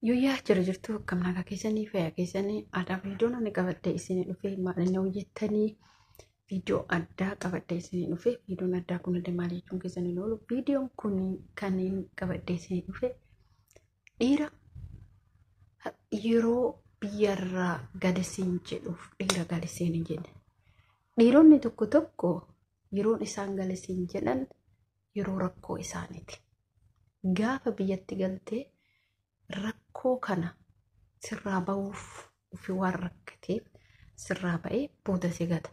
Yooyyaa jira jirtu akkam nagaa keessanii fayyaa keessanii aadaa viidiyoon ani qabadhee isinii dhufe maal inni hojjettanii viidiyoo addaa qabadhee isinii dhufe. Viidiyoon addaa kunillee maal jechuun keessanii oolu, viidiyoon kun kan inni qabadhee isinii dhufe dhiira yeroo biyyarraa galisiin jedhuuf dhiira galisiin hin jenne. Dhiironni tokko tokko yeroon isaan galisiin jedhan yeroo rakkoo isaaniiti. Gaafa biyyatti galtee rakkoo kana sirraa ba'uuf ofii waan rakkateef sirraa ba'ee booda si gata.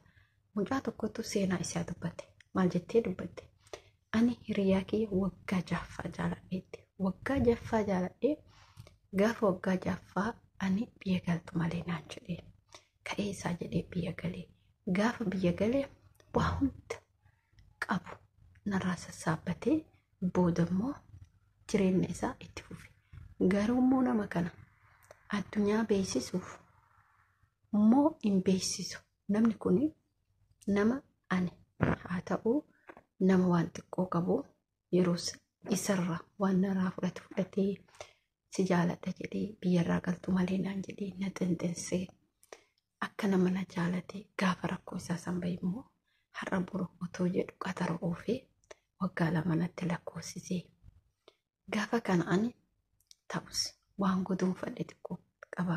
Mucaa tokkotu seenaa isaa dubbate. Maal jettee dubbatte? Ani hiriyaa kiyya waggaa jaaffaa jaaladheetti. Waggaa jaaffaa jaaladhee gaafa waggaa jaaffaa ani biyya galtu malee naan jedhee. Ka'ee isaa jedhee biyya galee. Gaafa biyya galee waa hunda qabu narraa sassaabbatee booda immoo jireenya isaa itti fufe. Garuu immoo nama kana addunyaa beeksisuuf immoo hin beeksisu. Namni kun nama ani haa ta'u nama waan xiqqoo qabu yeroo isarraa waan narraa fudhate fudhatee si jaaladha jedhee biyyarraa galtu malee naan jedhee na xinxinsee akka nama na jaalate gaafa rakkoo isaa san bahe immoo har'a boru otoo jedhu qatara oofee waggaa 2 natti lakkoofsisee. Gaafa kana ani ta'us waan guduunfadhe xiqqoo qaba,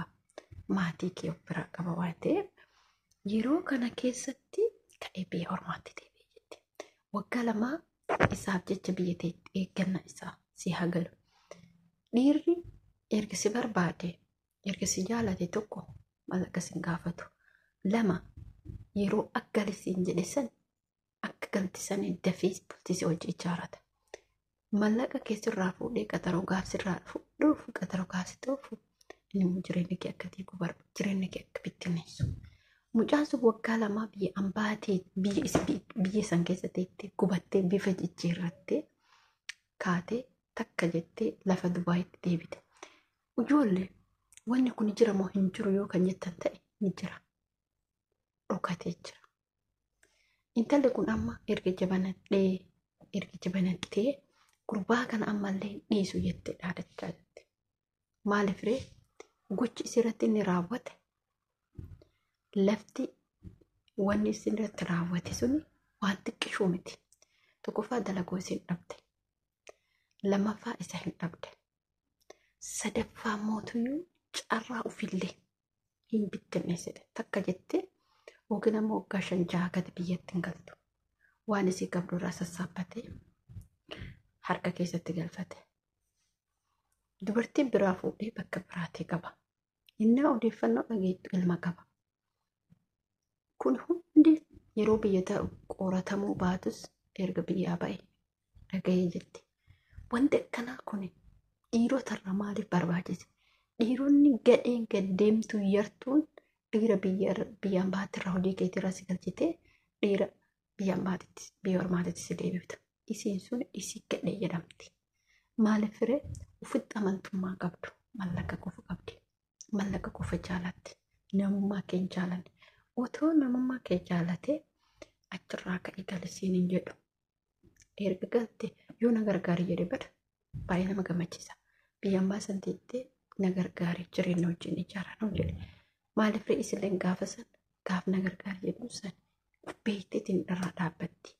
maatii kee of biraa qaba waan ta'eef yeroo kana keessatti ka'ee biyya ormaatti deebi'e jette. Waggaa 2 isaaf jecha biyya teetti eeggannaa isaa si haa galu. Dhiirri erga si barbaade erga si jaalate tokko mallaqa sin gaafatu. 2 yeroo akka galisiin jedhe san akka galti san dafee bultii si hojii ijaarrata. Mallaqa keessirraa fuudhee qaxaroo gaafsirraa dhufu qaxaroo gaafsi dhufu inni immoo jireenya kee akka diigu barbaada, jireenya kee akka bittinneessu. Mucaan sun waggaa 2 biyya ambaatee biyya san keessa teettee gubattee bifa jijjiirrattee kaatee takka jettee lafa Dubaayitti deebite. Ijoollee wanni kun jira moo hin jiru yoo kan jettan ta'e ni jira. Dhokatee jira. Intalli kun amma erga jabanattee gurbaa kana ammallee dhiisu jettee dhaadachaa jirti. Maaliif ree gochi isirratti inni raawwate lafti wanni isirratti raawwate suni waan xiqqishuu miti. Tokkoffaa dalaguu isin dhabde. Lammaffaa isa hin dhabde. Sadaffaa mootuyyuu carraa ofillee hin bittinneessite. Takka jettee yookiin ammoo waggaa 5 6 gadi biyyatti hin galtu. Waan isii qabdu irraa sassaabbatee harka keessatti galfate. Dubartiin biraa fuudhee bakka biraatee qaba. Innaa odeeffannoo dhageettu ilma qaba. Kun hundi yeroo biyya ta'u qoratamuu baatus erga biyyaa ba'e dhaga'ee jetti. Wanti akkanaa kun dhiirotarra maaliif barbaachise? Dhiironni gadheen gad deemtu yartuun dhiira biyyaan baatirraa hojii keetirraa si galchitee dhiira biyyaan baatitti biyya ormaatitti si deebifta. Isiin sun isii gadhee jedhamti. Maaliif firee ofitti amantummaa qabdu, mallaqa qofa qabdi, mallaqa qofa jaalatti, namummaa kee hin jaalanne. Otoo namummaa kee jaalatee achirraa ka'ee galisiin hin jedhu. Erga galte yoo na gargaari jedhe bada baay'ee nama gammachiisa. Biyyaan baasan teettee na gargaari jireenya wajjin ijaaran jedhe. Maaliif ree isilleen gaafa san gaaf na gargaari jedhu san beekteetiin irraa dhaabbatti.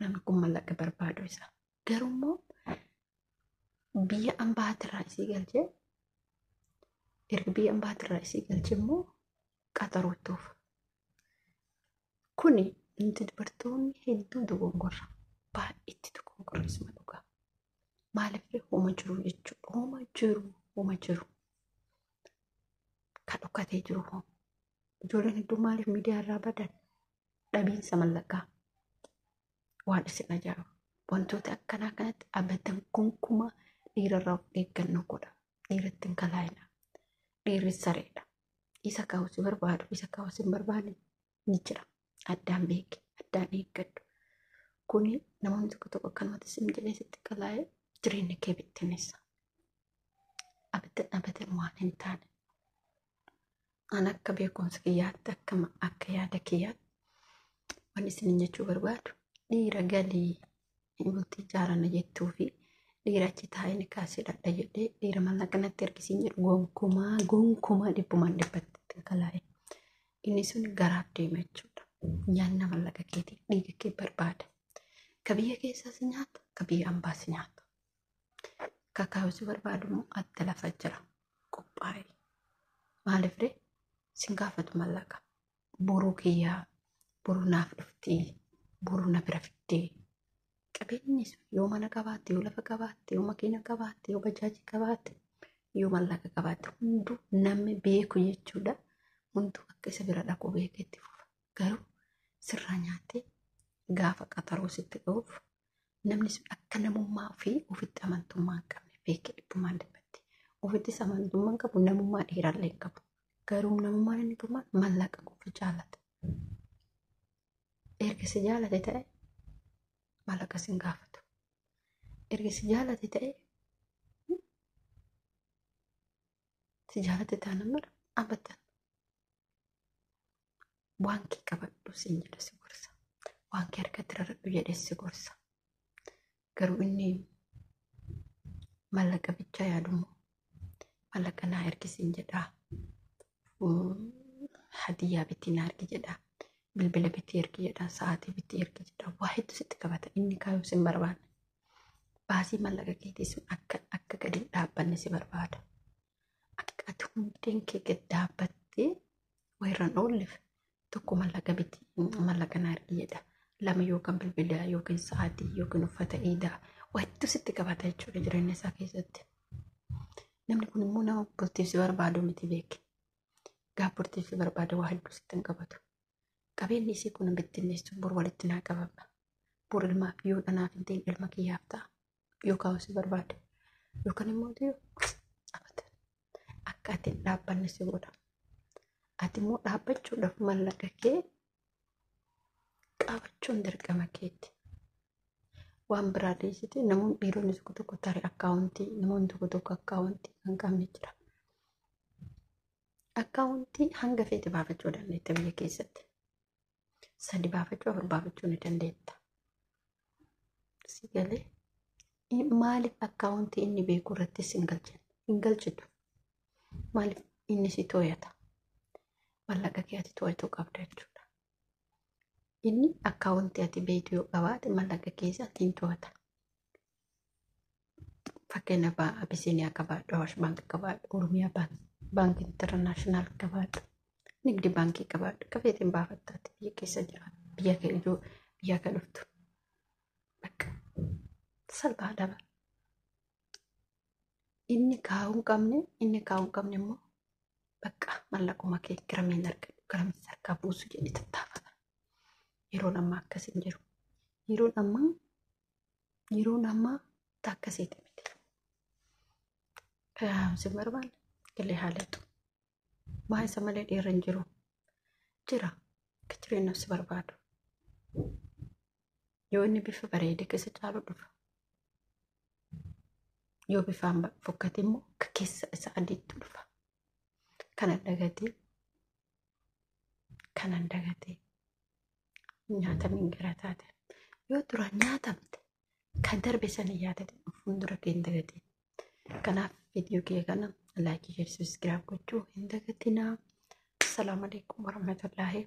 Namni kun mallaqa barbaadu isaa. Garuu immoo biyya ambaatirraa isii galchee erga biyya ambaatirraa isii galchee immoo qaxaroo itti oofa. Kuni nuti dubartoonni hedduu dogongorra. Baay'eetti dogongorra isuma dhugaa. Maaliif ree hooma jiru jechuudha. Hooma jiru, hooma jiru. Kan dhokatee jiru hooma. Ijoolleen hedduu maaliif miidiyaa irraa badan? Dhabiinsa mallaqaa. Waan isin ajaa'ibu. Wantoota akkanaa kanatti abadan gonkumaa dhiirarraa of eeggannoo godha. Dhiiratti hin kalaayina. Dhiirri sareedha. Isa kaa'u si barbaadu, isa kaa'u si hin barbaanne ni jira. Addaan beeki, addaan eeggadhu. Kuni namoonni tokko tokko akkanumatti sin jedhee sitti kalaa'ee jireenya kee bittinneessa. Abadan abadan waan hin taane. An akka beekumsa kiyyaatti akka yaada kiyyaatti wanni isin jechuu barbaadu dhiira galii bultii ijaaranna jettuu fi Dhiira achi taa'ee ni kaasee dhadha jedhee dhiira mallaqa natti ergisiin jedhu gonkumaa gonkumaa dhibbumaan dhibbatti kalaa'e. Inni sun garaaf deema jechuudha. Nyaanna mallaqa keetii dhiiga kee barbaada. Ka biyya keessaas nyaata, ka biyya ambaas nyaata. Kakaa'u si barbaadu immoo adda lafa jira qophaa'e. Maaliif ree sin gaafatu mallaqa. Boruu kiyyaa, boruu naaf dhuftii, boruu na bira fiddee. Qabeenyi sun yoo mana qabaatte, yoo lafa qabaatte, yoo makiina qabaatte, yoo bajaajii qabaatte, yoo mallaqa qabaatte hunduu namni beeku jechuudha. Hunduu akka isa bira dhaqu beekee itti fufa. Garuu sirraa nyaattee gaafa qaxaroo sitti ga'uuf namni sun akka namummaa fi ofitti amantummaa hin qabne beekee dhibbumaan dhibbatti. Ofittis amantummaa hin qabu, namummaa dhiirallee hin qabu. Garuu namummaan inni qabu mallaqa qofa jaalata. Erga si jaalate ta'e mallaqa sin gaafatu. Erga si jaalate ta'e si jaalate taanaan mara abadan. Waan kee qabadhu siin jedha si gorsa. Waan kee harkatti raradhu jedhee si gorsa. Garuu inni mallaqa bichaa yaadummoo mallaqa naa ergi siin jedhaa. Hadiyyaa bitii naa ergi jedhaa. Bilbila bitii ergi jedhaa. Sa'aatii bitii ergi jedhaa. Waa hedduu sitti qabata. Inni kaayuu sin barbaanne. Baasii mallaqa keetii sun akka akka gadi hin dhaabbanne si barbaada. Akka ati hundeen kee gad dhaabbattee wayirraan oolleef tokko mallaqa bitii mallaqa naa ergi jedha. Lama yookaan bilbila yookiin sa'aatii yookiin uffata iidaa waa hedduu sitti qabata jechuudha jireenya isaa keessatti. Namni kun immoo nama bultiif si barbaadu miti beeki. Gaaf bultiif si barbaada waa hedduu sitti hin qabatu. Qabeenyi isii kun bittinneessu bor walitti naa qabama. Bor ilmaaf yoo dhanaaf hin ta'in ilma kiyyaaf ta'a. Yookaan si barbaada. Yookaan immoo abata. Akka ati hin dhaabbanne si godha. Ati immoo dhaabbachuudhaaf mallaqa kee qabachuun dirqama keeti. Waan biraa dhiisite namoonni dhiironni tokko tokko tarii akkaawuntii namoonni tokko tokko akkaawuntii kan qabne jira. Akkaawuntii hanga feete baafachuu dandeetta biyya keessatti. Sadi baafachuu afur baafachuu ni dandeetta. Si galee maaliif akkaawuntii inni beeku irratti si hin galchine? Hin galchitu. Maaliif inni si too'ata? Mallaqa kee ati to'atuu qabda jechuudha. Inni akkaawuntii ati beektu yoo qabaate mallaqa keessa ittiin to'ata. Fakkeenyaaf Abisiiniyaa qabaadhu, Awaash Baankii qabaadhu, Oromiyaa Baankii Intarnaashinaal qabaadhu, Nigdi Baankii qabaadhu. Akka feeteen baafattaati biyya keessa jiraatu, biyya kee ijoo biyya akka dhuftu. Bakka salphaadha bara. Inni kaa'uu hin qabne, inni kaa'uu hin qabne immoo bakka mallaquma kee garamiin argadhu, garamiin harkaa buusu jedhee tattaafata. Yeroon ammaa akkas hin jiru. Yeroon ammaa yeroon ammaa akkasiiti miti. Sin barbaanne galee haalatu. Maa isa malee dhiirri hin jiru. Jira. Akka jireenyaaf si barbaadu. Yoo inni bifa bareede keessa caalu dhufa. Yoo bifaan fokkate immoo akka keessa isa adiitti dhufa. Kanan dagatee kanan dagatee nyaatamiin gara taate. Yoo duraan nyaatamte kan darbe sana yaadate fuuldura kee hin dagatiin. Kanaaf viidiyoo kiyya kana laayikii, sheer, sabiskiraayib gochuu hin dagatinaa. Assalaamu alaikum warahmatullaahi.